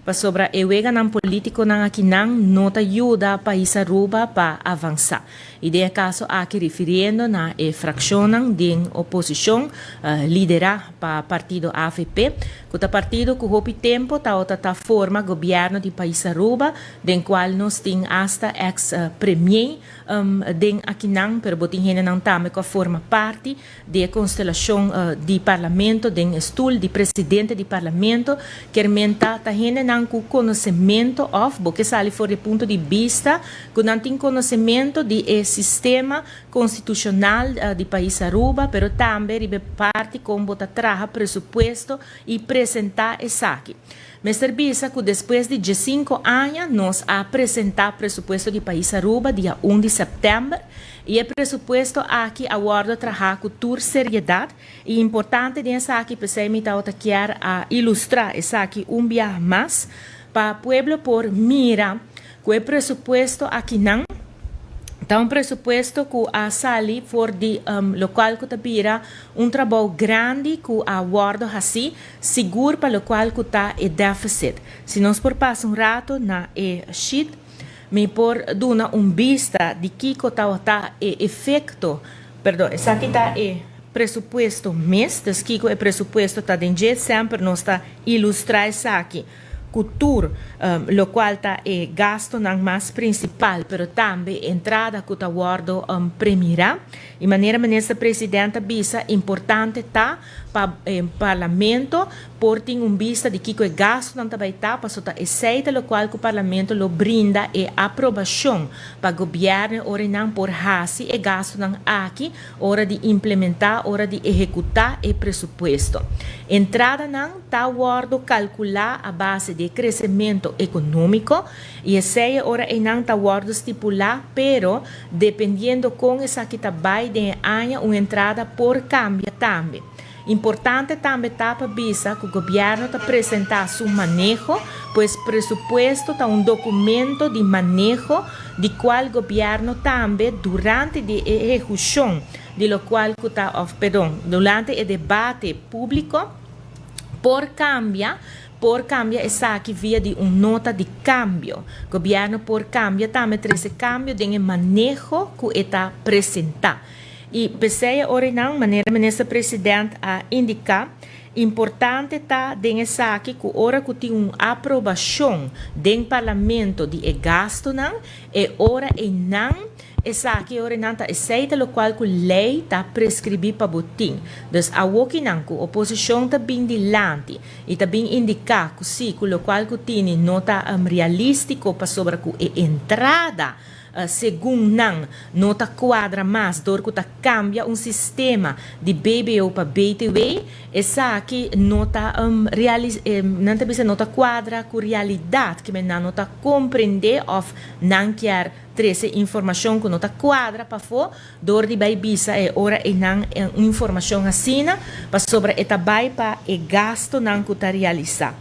Pasobra e weganan politiconan akinan no ta yuda pais Aruba pa avansa. Y den e caso aki refiriendo na e fraccionnan den oposicion lidera pa partido avp, cu ta partido cu hopi tempo tawata ta forma gobierno di pais Aruba, den cual nos tin hasta ex premier den akinan, pero bo tin hendenan tambe cu a forma parti di e constelacion di Parlamento den e stoel di presidente di Parlamento, kier menta ta hendenan cu conocemento of bo ke sali for di e punto di bista cu nan tin conocemento di e sistema constitucional di pais Aruba, pero tambe riba e parti con bo ta traha presupuesto y presenta esaki. Mester bisa cu despues di diescinco aña nos a presenta presupuesto di pais Aruba dia un di september y e presupuesto aki a wordo traha cu tur seriedad y importante den esaki pesey mi tawata kier a ilustra esaki un biaha mas pa pueblo por mira cu e presupuesto akinan ta un presupuesto cu a sali for di locual cu ta bira un trabou grandi cu a wordo haci sigur pa locual cu ta e deficit. Si nos por pasa un rato na e sheet, mi por duna un bista di kico tawata e efecto, perdon, esaki ta e presupuesto mes, dus kico e presupuesto ta den dje, semper nos ta ilustra esaki cu tur locual ta e gastonan mas principal, pero tambe entrada cu ta wordo premira. Y manera Minister President a bisa, importante ta pa Parlamento por tin un bista di kico e gastonan ta bay ta, pasobra ta esey ta locual cu Parlamento lo brinda e aprobacion pa Gobierno ora nan por haci e gastonan aki ora di implementa, ora di ehecuta e presupuesto. Entradanan ta wordo calcula a base di e crecemento economico y esey ora eynan ta wordo stipula, pero dependiendo con esaki ta bay den e aña un entrada por cambia tambe. Importante tambe ta pa bisa cu Gobierno ta presenta su maneho, pues presupuesto ta un documento di maneho di cual Gobierno tambe durante di e ehecucion di locual cu ta, of perdon, durante e debate publico por cambia, por cambia esaki via di un nota di cambio. Gobierno por cambia tambe, trece cambio den e maneho cu e ta presenta. Y pesey ora nan, manera Minister President a indica, importante ta den esaki cu ora cu tin un aprobacion den Parlamento di e gastonan, e ora eynan esaki ora nan ta esey ta locual cu ley ta prescribi pa bo tin. Dus awokinan cu oposicion ta bin dilanti y ta bin indica cu si, cu locual cu tini no ta realistico pasobra cu e entrada segun nan no ta cuadra mas door cu ta cambia un sistema di BBO pa BTW, esaki no ta nan ta bisa no ta cuadra cu realidad, cu nan no ta comprende of nan kier trece informacion cu no ta cuadra pafo door di bay bisa e ora e nan informacion asina pasobra e ta bay pa e gastonan cu ta realisa.